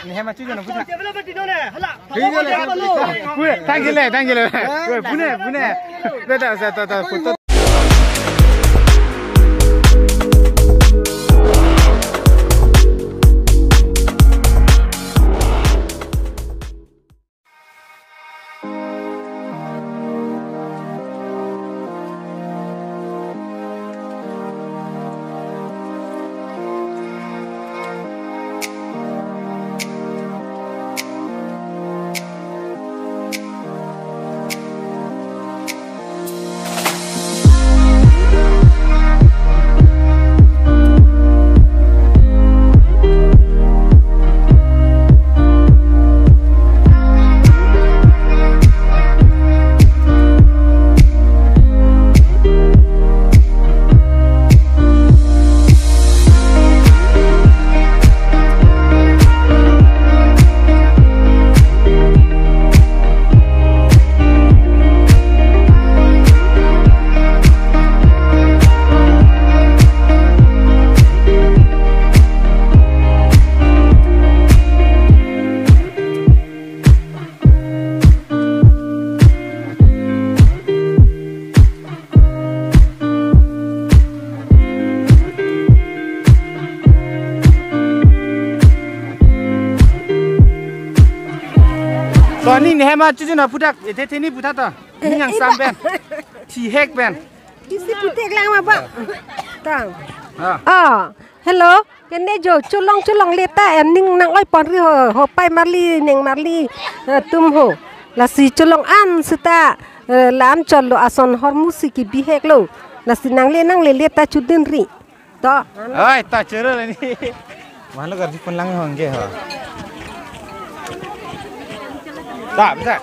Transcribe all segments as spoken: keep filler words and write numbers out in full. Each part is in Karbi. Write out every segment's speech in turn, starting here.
Nehem achujon aphuthak. Thank you le, thank you le. Pune, pune. Beta sa ta ta photo. To ning nehem achujon aphuthak, ethe theni puthak to. Ning yang sam pen. Thihek pen. Isi puthek lang ma ba. Tang. Ah. Oh, hello. Kene jo cholong cholongle ta en ning nang-oi ponri ho, ho pai marli neng marli, eh, atum ho. Lasi cholong an seta, eh, la-an chotlo ason hormu si kebihek lo. Lasi nangle nanglele ta chudunri. To. Oi, ta choro lani. Malo garji pon lang hongge ho. Ta, bisa.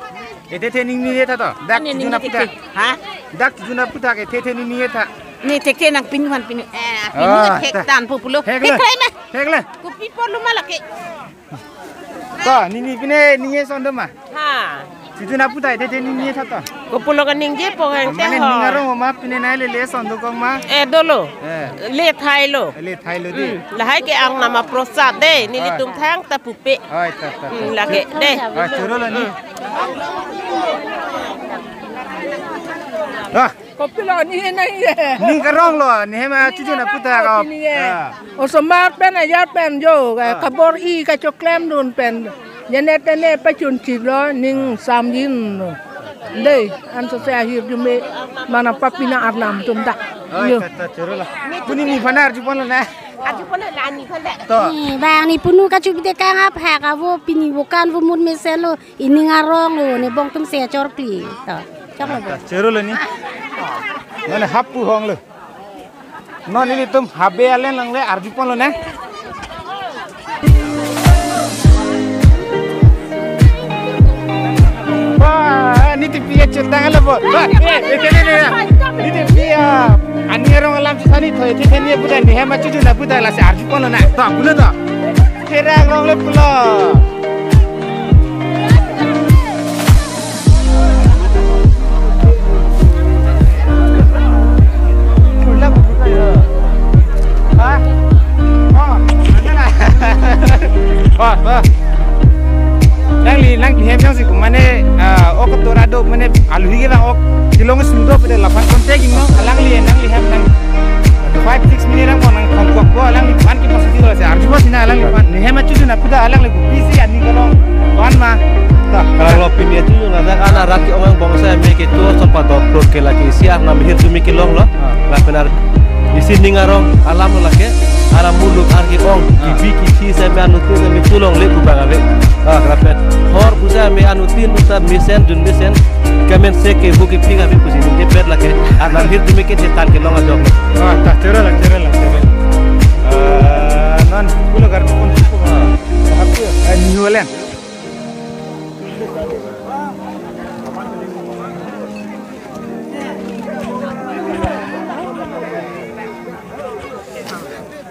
Ethe theni ni tha to. Dak chujun aphuthak. Ha? Dak chujun aphuthak ethe theni ni tha. Ni thekthe nang pinu han pinu. Eh, pinu ah, thek ta. Tan pu pulo. Thek le. Thek le ma. Thek le. Kopi porlu ma lake. To, nini pine ni eson do ma. Ha. Chujun aphuthak ethe theni ni tha to. Kopulo kaningje po hang te. Mane ho. Ning arong ma pine nai lele eson dokok ma. Eh, dolo. Eh. Le thailo. Le thailo di. Hmm. Lahai ke Arnam aprosad de. Nelitum thangta pupe. Oi, ta, ta, ta. Hmm, lake de. Ah, choro lani. Hmm. Ah. Kopilo ni nai ye. Ning karong lo, nehem achujon aphuthak ko. Ni ye. Ah. Osomar pen ayar pen jo, ah, kabor-i kachoklemdun pen. Jene tene pachun chiklo ning samjin lo. Dei, anso se ahirjume mana papina Arnam atum ta. Oi, yo. Ta, ta, choro la. Puni ni phan arju ponlo na. Arju ponlo na ni phan de. To. Ni bang ni punu kachu bide kang aphak avo pini vokan vo mut mesen lo. Ining arong lo, ne bong atum se chorkli. To. Choklo. Ta, choro lo ni. Mane hap pu hong lo. Non nelitum habe alen nangle arju ponlo ne. Wah, ni tipi ya chetang ala bo. Wah, eh, eh, eh, eh, eh. Ni tipi ya. Ani arong alam si sani thoi, theni puta nehem achujon aphuthak lasi arju ponlo na. To, pulo to. Kera arong le pulo. Nangli, nangli hem jongsi kumane, ah, ok tora do mane aluhi ke bang ok kelong sumdo pede laphan contact ingno, alangli, nangli hem nang five, six minute ang nang kongkok bo, alangliphan ke positive la se arju ba sina alangliphan. Nehem achujon aphuthak alangli ko pisi ani kelong. Wan ma. Ta. Kalau lo pini achujon ada kan arati ong angbong sai me ke tu sopa dok plot ke lagi si Arnam ahirjume kelong lo. Ah. Lapen ar isi ning arong alam lo lake. Aram muluk arki ong. Ah. Kibi kithi sai me anuttin sai me cholongle pu bang ave. Ah. Lapen hor pu sai me anuttin pu sai mesen dun mesen. Kamen se ke bu ke phi kami pusi ningje pet lake. Arnam ahirjume ke chetan kelong ajok. Ah, ta choro la, choro la, choro la. Ah, non pulo gar pun suku. Ah. Hapu, eh, New Holland.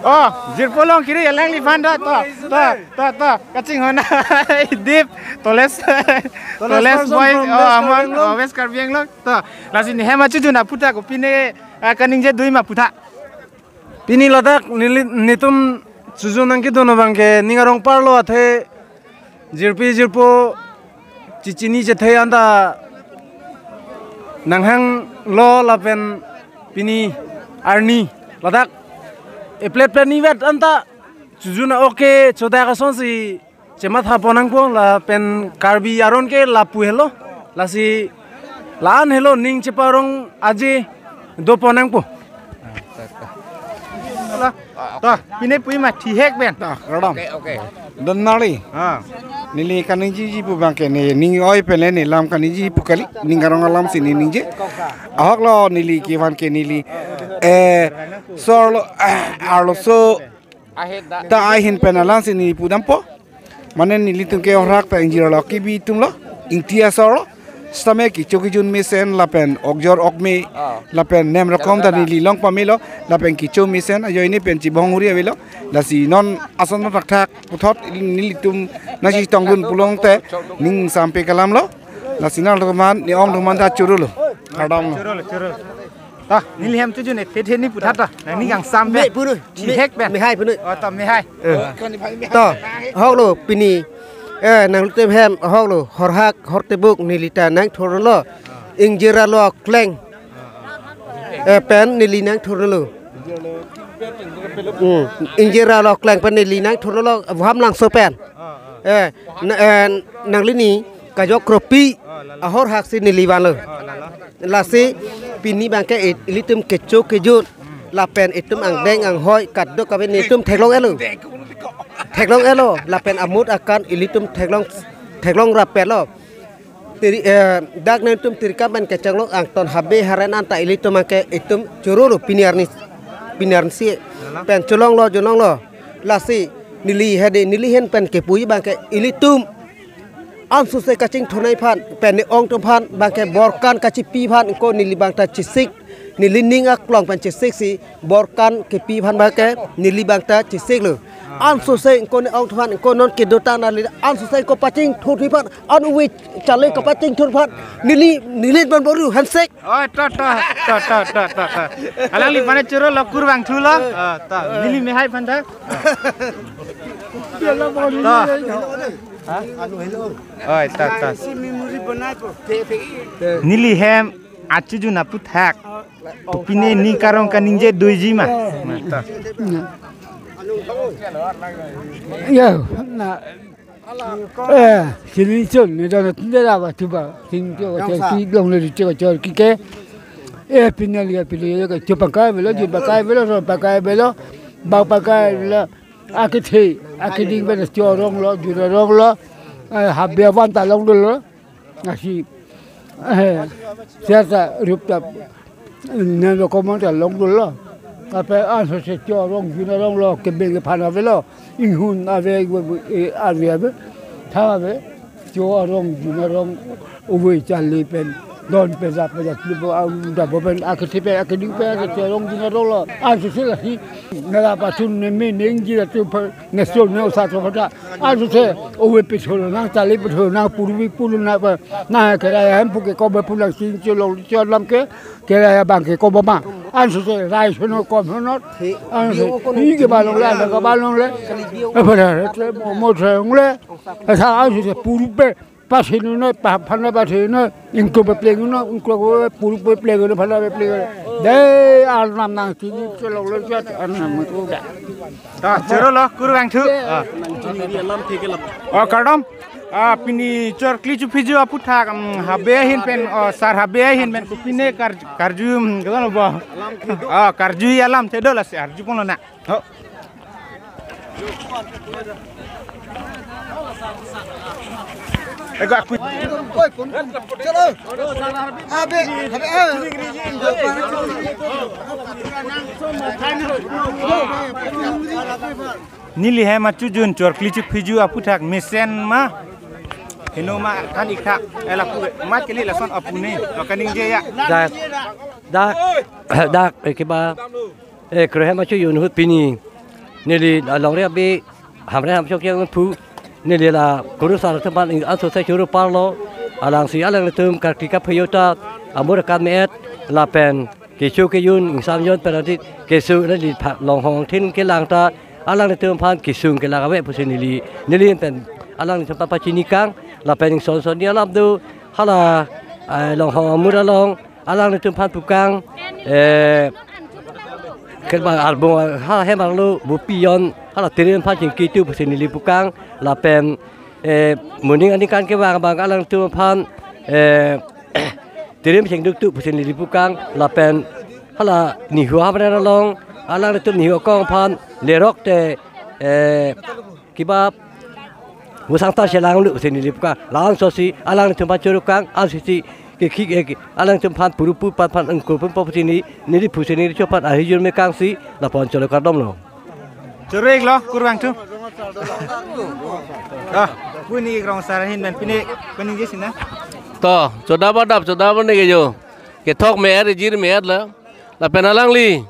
Oh, jirpo long kiri alangliphan do, to, to, to, to, kachinghon. Dip, tallest, tallest boy, oh, among, oh, West Karbi Anglong, to. Lasi nehem achujon aphuthak ko pine, ah, kaningje dui ma puthak. Pini ladak neli, netum chujon nangkedun abang ke ning arong parlo athe Jirpi jirpo chechini chethei anta nanghanglo lapen pini arni ladak eplet pen ivet anta chujun a-ok ke chodak asonsi chematha pon nangpo lapen Karbi aron ke lapu helo, lasi la-an helo ning cheparong aje do pon nangpo. Ta, pine pui ma thihek pen. Ta, kardom. Okay, okay. Don nali. Ha. Neli kaningjeji pu abang ke ne ning oi pen le ne lam kaningje pu kali, ning karong alam si ne ningje. Ahok lo neli kevan ke neli, eh, sor lo, arloso ta ahin pen alang si ne pudampo. Mane nelitum ke horhak ta ingjir lo kibi atum lo, ingti asor lo. Sitame kecho kejun mesen lapen okjor okme, ah, lapen nem rokom ta neli long pamelo, lapen kecho mesen ajoine pen chibong huri avelo. Lasi non ason thakthak puthot nelitum nasi tongdun pulote ning sampe kalam lo. Lasi nangtum aphan, ne ong atum aphan ta choro lo. Kardom lo. Choro lo, choro lo. Ta, neli hem chojun-et phet heni puthot ta. Nangning kangsam pen. Me punoi. Thihek pen. Mehai punoi. Oh, ta mehai. Eh. Ta, ahok lo pini. Eh, nangtum hem ahok lo. Horhak, hortebuk, neli ta nangthurlo. Ingjir alo kleng. Eh, pen neli nangthurlo. Hmm. Ingjir alo kleng pen neli nangthurlo. Vuham Langso pen. Eh, na-, eh, nanglini kajok kropi ahorhak si neli vanlo. Lasi pini abang ke it-, ilitum kecho kejun lapen itum angdeng anghoi kadokave nelitum theklong-etlo. Theklong-etlo lapen amut akan ilitum theklong, theklong rapetlo. Tiri, eh, dak nangtum tirikam pen kechenglo angton habe haren anta ilitum abang ke itum choro lo pini arni, pini arni si pen cholonglo, cholonglo. Lasi neli hedi, neli ahin pen kepuji abang ke ilitum ansose kachingthurnei aphan pen ne ong atum aphan abang ke borkan kachipi aphan ko neli abang ta chesik, neli ning aklong pen chesik si borkan kepi aphan abang ke neli abang ta chesiklo. Ansose ko ne ong atum aphan ko non kedo ta neli ansose ko pachingthurthu aphan, an uve chale ko pachingthur aphan neli, neli ban boru handshake. Oh, ta, ta, ta. Alangli mane choro lo kurvangthulo. Ah, ta. Neli mehai aphan ta. Ta. Ha? Oi, ta, ta. Neli hem achojun aputhak. Pine ning karong kaningje doji ma. Ta. Ya, na. Eh, sini chun, ni dona tinde la ba tuba. Sini chun, chor ki long le chor, chor ki ke. Eh, pinali, pinali, chor pakai avelo, jun pakai avelo, ron pakai avelo, bang pakai avelo. Akethe, akeding pen chor rong lo, jun rong lo. Eh, habe avan ta longdunlo. Lasi, eh, serta rup ta, nang lo komon ta longdunlo. Kape ansose chor rong, jun rong lo, kebeng kephan avelo, inghun ave, eh, ave ave, tha ave, chor rong, jun rong, uve chale pen, don pen, rap pen, jatli bo, au, da bo pen, akethe pen, akeding pen, chor rong, jun rong lo. Ansose lasi, nala pasun ne me, neng ji la tu pa, ne so, ne osa tu pa ta. Ansose, uve pethol nang, chale pethol nang, purbi pur nang pa, nang kerai hem pu ke kobe pu nang sing cholo cholo lam ke, kerai abang ke kobe ma. Ansose rai sono kom sono. Ansose hi ke balong le, ada ke balong le. Apa dah, mo mo le. Asa ansose purbe, pasin no, pa phana pasin no, ingko be pleng no, ingko be purbe pleng no, phana be pleng no. De arnam nang sing cholo le chat arnam tu da. Ta, choro lo, kurvangthu. Ah. Oh, kardom. Ah, pini chorkli chuphiju aputhak, um, habe ahin pen, oh, sar habe ahin pen, kopine kar-, karju, um, kata lo bo. Ah, karju alam thedo lasi, arju ponlo na. Oh. Ego aku. Neli hem achojun chorkli chuphiju aputhak mesen ma. Heno ma than ik tha. Ela pu ma keli lason apuni. To kaningje ya. Dak, dak, dak, eh, kiba. Eh, kre hem achojun ahut pini. Neli along re abi, Hamren Hamchok yang phu. Neli la kurusar teman ing ansose choro parlo. Alangsi alanglitum karkli kapheyo ta amur akam me-et lapen kecho kejun ingsam jon pen adit keso neli pha longhong thin kelang ta alanglitum aphan kesung kelang ave pusi neli, neli pen alanglitum aphan pachini kang, lapen ingson son ni alam do, hala, eh, Longhong amur along, alanglitum aphan pu kang, eh, kelbang arbung, ha, hem arlo, bupi yon, hala, tirim aphan chingki tu pusi neli pu kang, lapen, eh, moning aningkan kevang abang alanglitum aphan, eh, tirim chingduk tu pusi neli pu kang, lapen, hala, Nihu ahavar along, alanglitum Nihu akong aphan, lerok te, eh, kiba vusang ta chelang lu pusi neli pu kang, la-an sosi alanglitum aphan choro kang, an sisi ke khik ek alanglitum aphan puru pu pan pan engkur pun po pusi ni neli pusi neli chot aphan arhi jur me kang si lapu-an choro kardom lo. Choro-iklo, kurvangthu. Ah, pini ik rong sar ahin pen pini, pini je sina. To, chodap adap, chodap ne ke jo. Kethok me-et, ejir me-et la. Lapen alangli,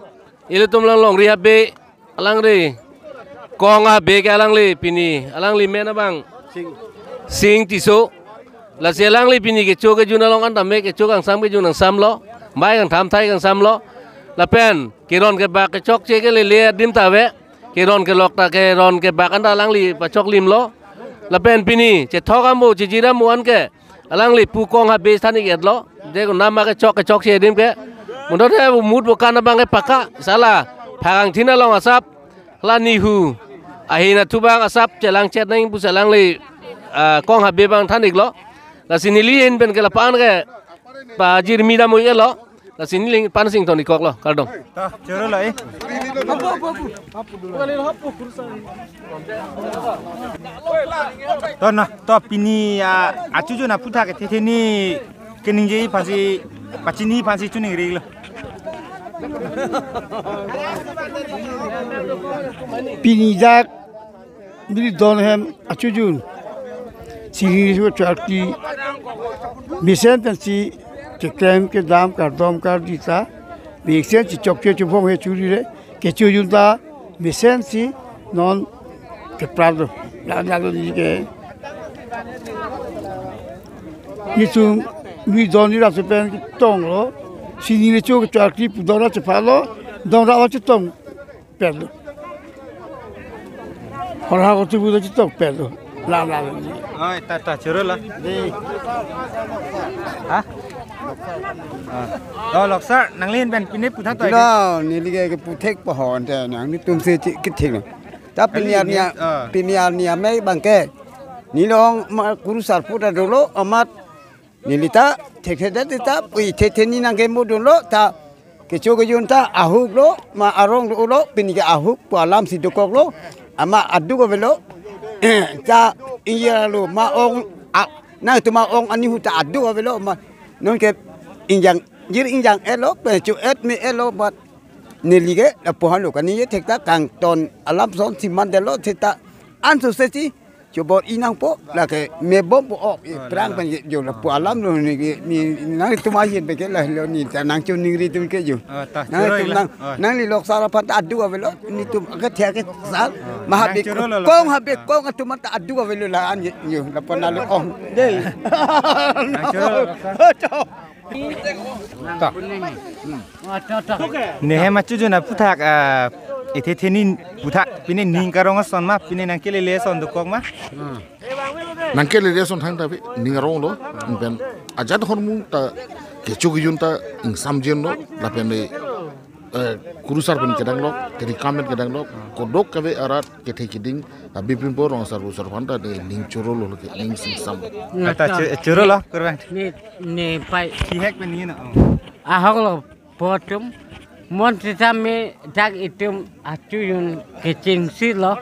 ilitum lang longri habe, alangli kong habe ke alangli pini, alangli men abang Sing Tisso. Lasi alangli pini kecho kejun along an tame kecho kangsam kejun kangsam lo, bai kangtham thai kangsam lo. Lapen keron kebak kechokche ke lele adim ta ave, keron kelok ta keron kebak an ta alangli pachok lim lo. Lapen pini chethok amo chijir amo an ke alangli pu kong habe than ik-et lo. Je ko nama kechok kechokche adim ke. Mundot he mut bo kan abang ke paka. Sala phakangthin along asap, la Nihu ahin athu abang asap chelang chet nang pusi alangli, ah, kong habe abang than iklo. Lasi neli ahin pen ke lapu-an ke pajirmi dam-ik-et lo. Lasi neli pansing ton-ik koklo, kardom. To, choro lo, eh. To na, to pini, ah, achujun aphuthak ethe theni keningje aphansi, pachini aphansi choningri lo. Pini dak Biri don hem achujun. Siri su chakti. Mesen pensi cheklem kedam kardom kardi ta. Mesen si chokche chubong he churi re. Kechojun ta mesen si non keprado. La la lo ni ke. Itum biri don ni rasu pen tong lo. Sini le chu chakti pu don ra chepha lo. Don ra wa chetong pet lo. Hor ha ko tu bu chetong pet lo. La la la. Oi, ta ta choro la. Di. Ha? Ah. To Loksar, nangli ahin pen pini putha to. Lo, neli ke ke puthek pohon te nangtum si chikithek lo. Ta pini arni a, ah, pini arni amei abang ke. Neli long ma kurusar phu ta dolo amat neli ta thekthe det ta pui the the ni nangke mo dun lo ta kecho kejun ta ahok lo ma arong lo lo pini ke ahok pu alam si dokok lo ama aduk avelo ta ingjir lo ma ong a nangtum ma ong a Nihu ta aduk avelo ma non ke ingjang jir ingjang-et lo pe chu-et me-et lo ma neli ke lapu han lo kani je thek ta kangton alam son si man det lo thek ta an so se si chobor-i nangpo, lake mebom po ok, i prang pen jo lapu alam lo ni, ni nangtum ahin pen ke la lo ni ta nangchoningri atum ke jo. Ah, ta nangtum choro nang, ah, nangli Loksar aphan ta aduk avelo, netum ke thia ke sar, ma habe nang choro lo, kong Loksar, habe ah, kong atum ta aduk avelo la an jo, lapu na lo ong. Dei. Nang choro lo, Loksar. Cho. Ta. Ne hem achujun aphuthak, ah, ethe theni puthak pini ning karong ason ma, pini nangkelele ason dokok ma? Nangkelele ason thangta pi ning arong lo, pen ajat hormu ta kecho kejun ta ingsam jin lo, lapen ne, eh, kurusar pen kedang lo, kedi kamen kedang lo, kodok kave arat kethe keding, abipin po rong sar usar aphan ta ne ning choro lo ke ning singsam. Ata chu-, choro lo, kurang. Ne, ne pai. Kihek pen ni na, oh. Ahok lo, potum. Mon sitame dak itum achujun kechengsi lo.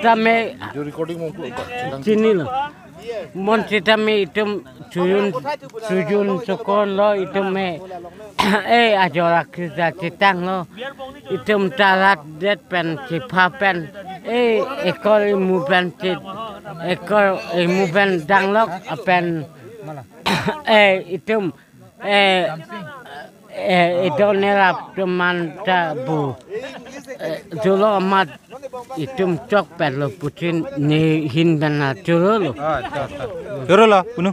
Tame video recording mo ko ta, chini lo. Mon sitame itum chojun, chojun chokon lo itum me. Eh, ajor akhir ta chetang lo. Itum ta rat det pen chepha pen. Eh, ekor imu pen che, ekor imu pen danglok pen. Eh, itum, eh, eh, idon nerap teman ta bu. Eh, dolo amat itum chokpet lo putin ne hin pen na choro lo. Ah, ta, ta. Choro lo, punu.